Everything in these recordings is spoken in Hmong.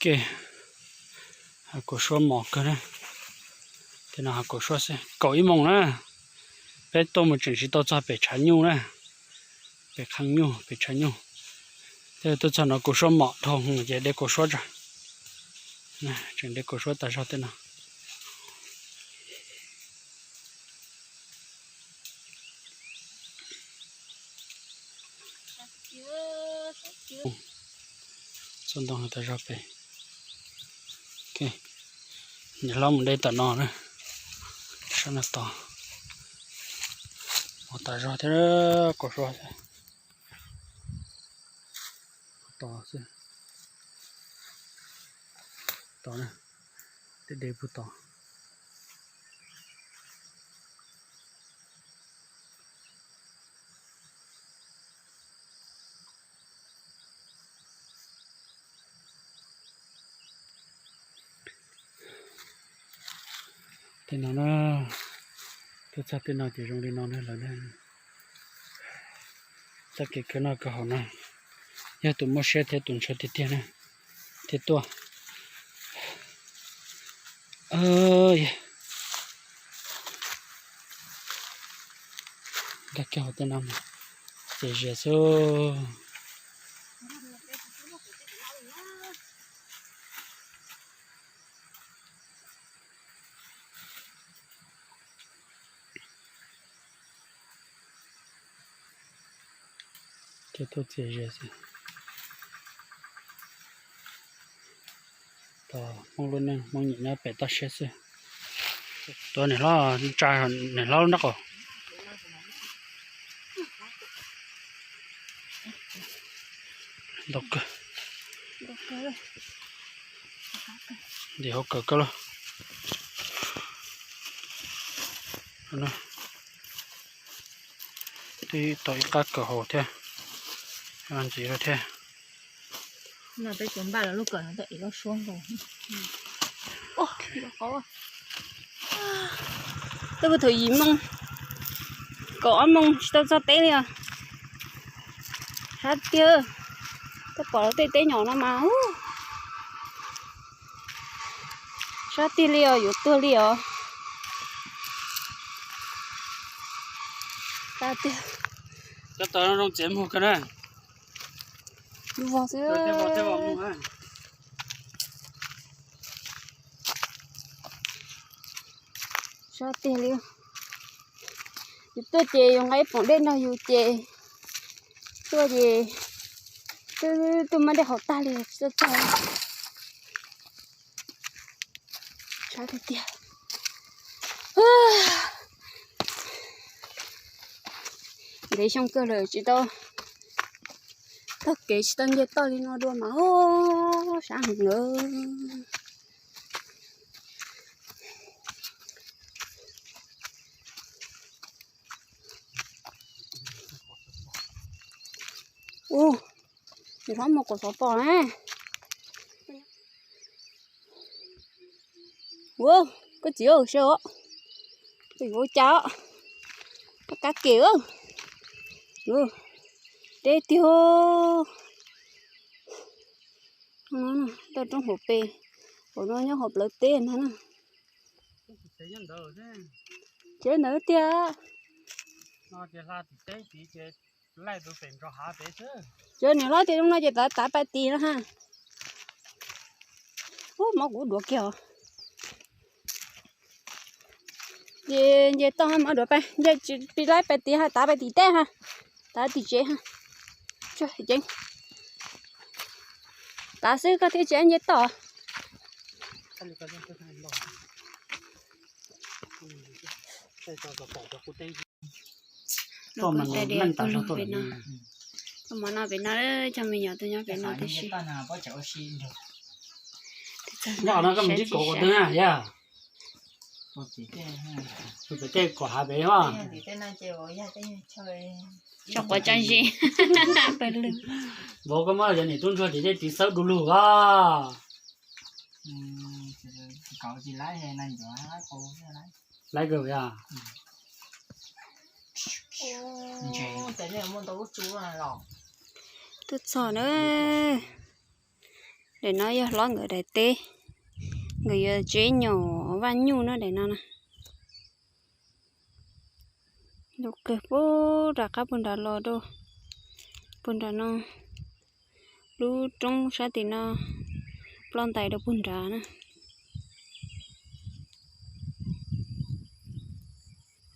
Ke, hav kaum suab mos kawg na. Tej no hav kaum suab xwb, kaum ib moos na. Peb tuaj mus tseem tsis tau txog pem tshav nyuj na, pem qhee nyuj, pem tshav nyuj. Tej tuaj txog no kaum suab mos dhau ces de kaum suab tso. Tseem de kaum suab tas zog tej no. Txoj ntoo tas zog pem. Niam hlob mus de tom no na. Sab no tos. Mos tas zog thiab, kaum suab thiab. Tos xwb. Tos na. Tej de puag tod. Tej no na, tuaj txog tej no ces zoo li no na lawm na. Txoj kev khwv noj khwv haus no yog tus muaj siab thiab tus ntshaw tiag tiag na thiaj tuaj. Nkag kiag hauv tej no mas txias zias xwb. Ces tuaj txias zias xwb. Tos Hmoob lub neej, Hmoob nyiam nyob pem toj siab xwb. Tuav niam hlob, tsa niam hlob lub nraub qaum. Ntau kawg. Ntim hauv kawg kawg lauj. Twb tau ib qab kawg haus thiab, ntxiv thiab. No peb tsuas npaj los lub kawm no tau ib lub suab nkaus. Twb puag thaum yim moo, kaum ob moo tsis tau txog teb li os. Sab tiag, twb pom lawv tej teb nyom no mas. Sab tiag li os, yuav tuag li os. Sab tiag. Cov tod zoo txiav muag kawg na. Vog xwb. Sab tiag li. Yus tuaj ces yus nqa ib poom dej nrog yus ces tuaj ces twb tuaj muab dej haus tag li tsis txawj txog. Sab tiag tiag. Ntev xyoo kawg lawm tsis tau taug kev tsis tau nce toj li no dua mas sab heev lawm. Ua, nws hlob muag quav xov pos na. Ua, koj txiv seb os, koj yuav ua cas os, koj kab ke. Deb tiag. Toj roob hauv pes, hauv no nyob hauv plawv teb ntag na. Tsev ntawd tiag. Ces niam hlob tias zoo no ces tav tav pais tis no ha. Ub, mob kuv duav kiag os. Ces nce toj ha, mob duav pais, nce tsis pis laib pais tis ha, tav pais tim teb ha, tav tim tsev ha. Tso ceev, tav xwb koj thiaj tsis nce toj. Tais diav kuj lug pem no, kuj mov no pem no, cov me nyuam tuaj nyob pem no tib si. Nyob no koj mus ntsib kuv kuv twg na yog? Pem tej kom hav pem os. Tso quav tso zis. Vauv koj muab cov niam tub ntsuag tim tej tiv xawb du lug os. Laiv kawg yog. Tuaj txog na. Daim no yog hlob nkawd daim teb, nkawd yuav tseb nyom vaj nyuj no daim no na. Lub kawg puag nram qab puag nrad los rau puag nram no, lub roob sab tim no ploj ntais rau puag nrad na.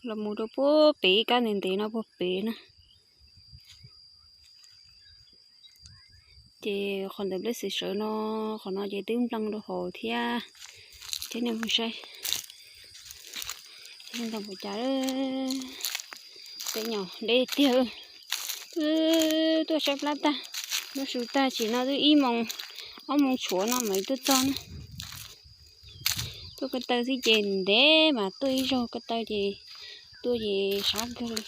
Los mus rau puag pem kab ntev ntev no puag pem na. Ces qhov ntawm nplej xim sawv no, qhov no ces twb nplees rau hauv thiab. Thiab nej mus saib, ntoo ua cas, tej nyom deb tiag. Wb tuaj saib plab tag, lub su tag tsim no twb ib moos ob moos tshuav no mam li tuaj txog na. Tuaj ko taw xwb ces ntev mas tuaj ib zaug ko taw ces tuaj ces sab kawg li.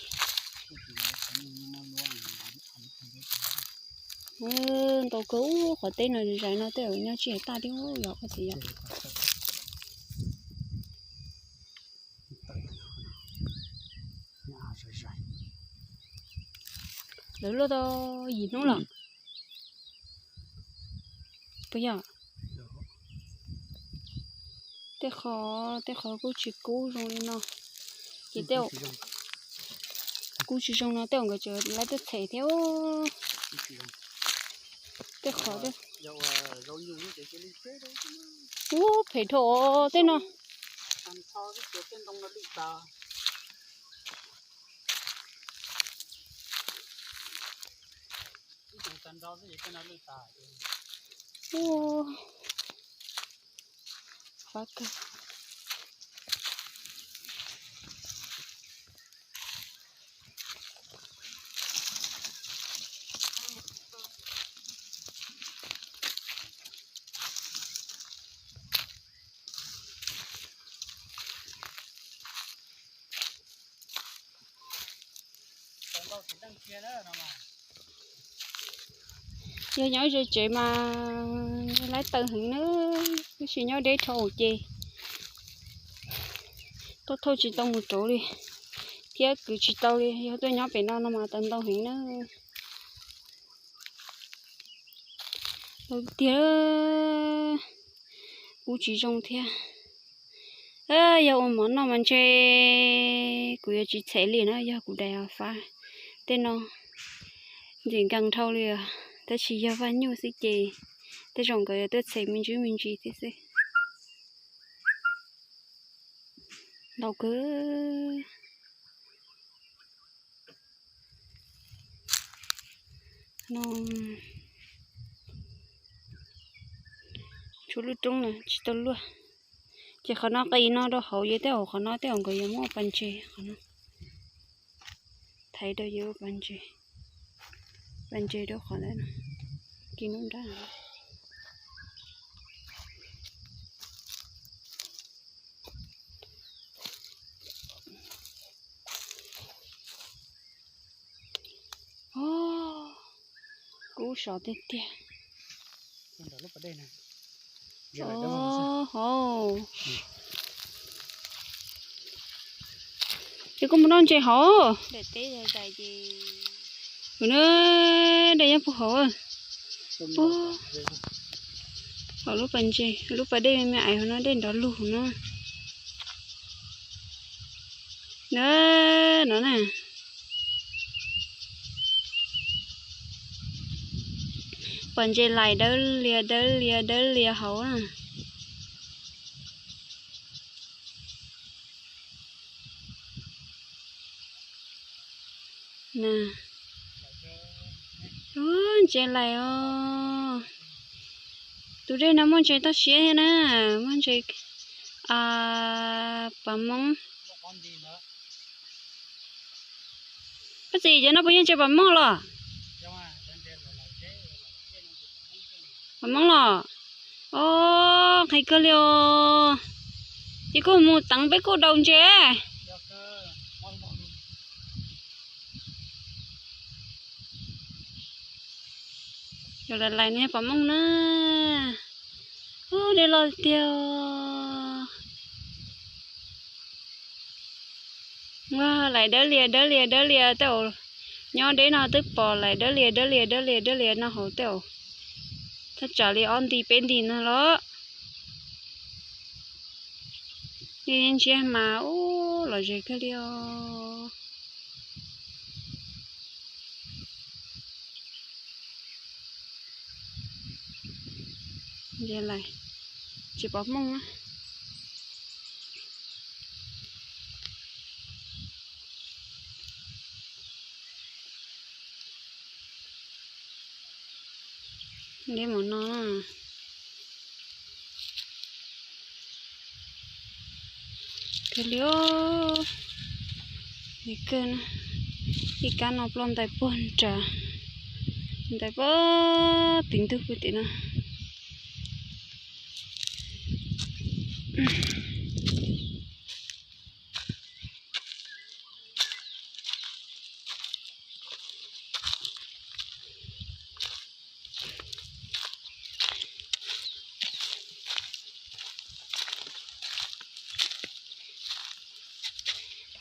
Ntau kawg, qhov teb no zais no tej zaum nyob tsis hais tag thiab yog ua txiv yom. Lawv luaj tau yim hnub lawm puas yog? Tej qhov tej qhov kuj tsis kub zoo li no, ces tej kub tsis zoo no tej zaum nkawd tseem lawv tuaj txhem thiab. Tej qhov ub phem dhau tej no. Ub, fab kawg. Yog nyob ze tsev mas laib taw heev na, tab sis nyob deb dhau ces tuaj thauj tsis tau mus rauv li, thiab kwv tsis tau li. Yog tuaj nyob pem no no mas taw ntau heev na. Ntau tiag, kub tsis zoo thiab. Yog ua mov noj mas ntshe kuv yuav tsis txhem li na, yog kuv daim fab tej no ntxim nkees dhau li os, tab sis yog vaj nyuj xwb ces tej zaum nkawd yuav tuaj txhem me ntsis me ntsis thiab xwb. Ntau kawg. No tshuav lub roob na tsis tau luaj. Ces qhov no qis no rau hauv ces tej zaum qhov no tej zaum nkawd yuav muab ua pas ntses qhov no. Thaiv rau yuav ua pas ntses, pas ntses rau qhov ntawd, kis nruab nrab. Kub sov tiag tiag. Hauv. Ces koj mus noj ntses hauv. Ua na, dej nyob puag hauv. Puag hauv lub pas ntses, lub pas dej me me ais hauv no dej nrov lug na. Na, no na. Pas ntses lais dawb lias dawb lias dawb lias hauv na. Ntses lais os. Tus dej no muaj ntses toj siab thiab na, muaj ntses pas moob. Koj txiv, cov no puas yog ntses pas moob los? Pas moob los? Os, qhis kawg li os. Ces koj mus teev peb kuj daus ntses. Yog lais lais ne pas moob na. Ub, dej loj tiag. Lais dawb lias dawb lias dawb lias tej zaum nyob deb no twb pom lais dawb lias dawb lias dawb lias dawb lias no hauv tej zaum. Thaj tsam li ob nti peb nti no los. Ntshiab mas ub los ze kawg li os. Tsis pom hmoob na. Deb mus no. Kawg li os. Kawg na. Ib kab no ploj ntais puag nrad, ntais puag tim ntug puag tim no.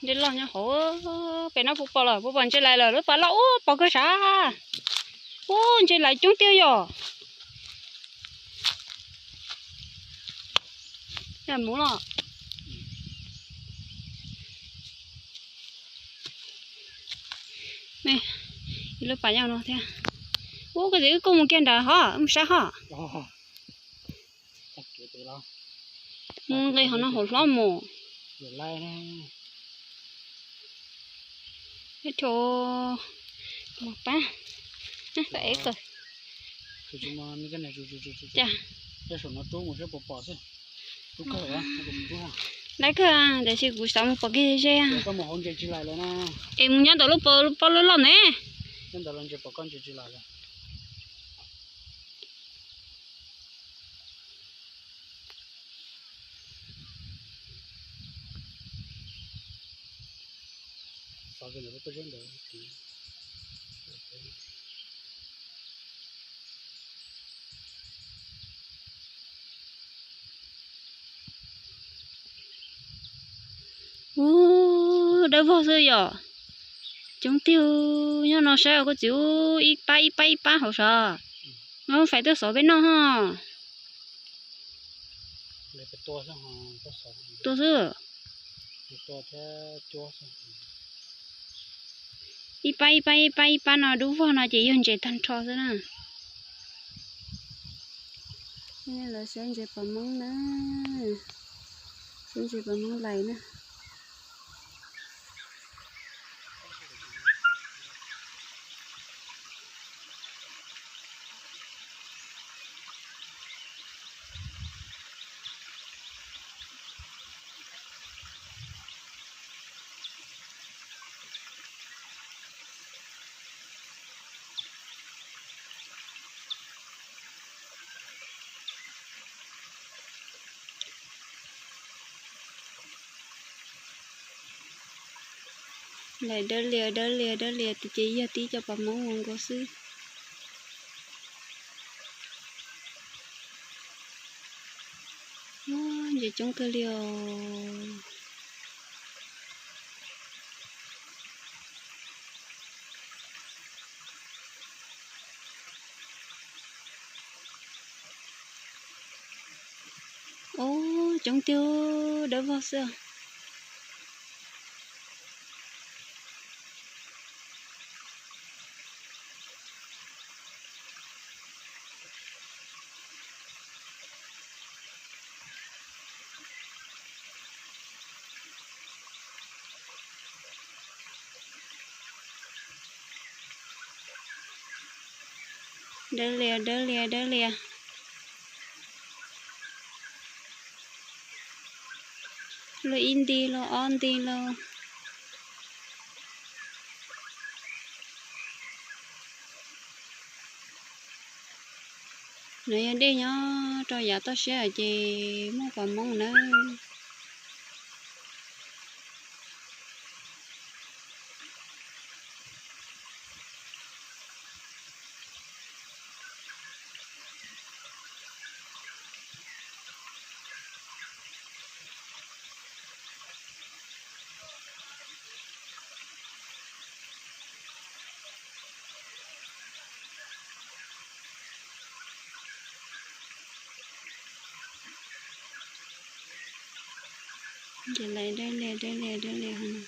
Ntses loj nyob hauv. Pem no puas pom los puas pom ntses lais lawm? Lub pas loj ub pom kawg sav. Ub, ntses lais coob tiag yom. Yog mus los. Ib lub pas yog no thiab. Ub, koj txiv, wb kuj mus kiag nrad hov, wb mus saib hov. Mus nqis hov no hauv hlob mus. Tho, mus pab. Cas, laiv kawg, tiam sis kuv xav mus pom kiag ze. Es mus nyob ntawm lub pob loj loj ne. Ub, dawb vog xwb yom. Coob tiag, nyob no saib os koj txiv, ub, ib pab ib pab ib pab hauv sav. No fais tuaj xov peb noj ho. Tua xwb. Ib pab ib pab ib pab ib pab no dub vog no ces yog ntses tag nrho xwb na. Lawv saib ntses pos moob na, saib ntses pos moob lais na. Lais dawb lias dawb lias dawb lias ces yog tib co pos moob ua nkaus xwb. Ntses coob kawg li os. Ub, coob tiag, dawb vog xwb. Dawb lias dawb lias dawb lias. Luaj ib nti los ob nti los. Nov yog dej nyob rau yav toj siab ces muaj pos moob nawb. Ces lawv dawb lias dawb lias dawb lias hov no.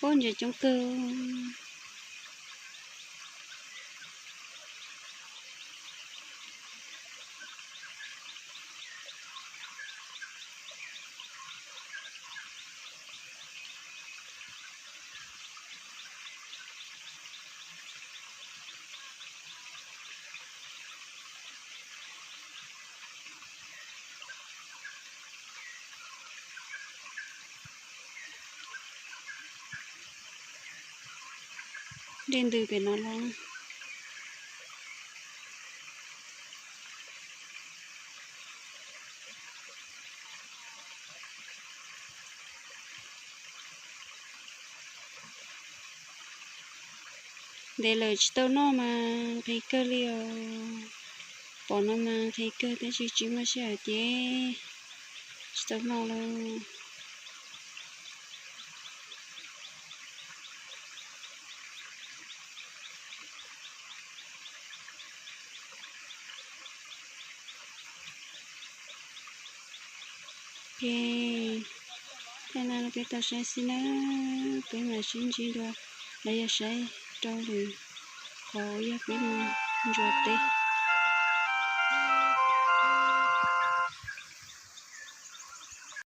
Ub, ntses coob kawg. Dej ntws pem no los. Ntev lawm tsis tau noj mas nqhis kawg li os. Pom no mas nqhis kawg tab sis tsis muaj sij hawm ces tsis tau noj lauj. Ok, thaum no peb tau saib xwb na, peb mam sib ntsib dua los yog saib rau lwm qhov uas yog peb mus ntsuas teb.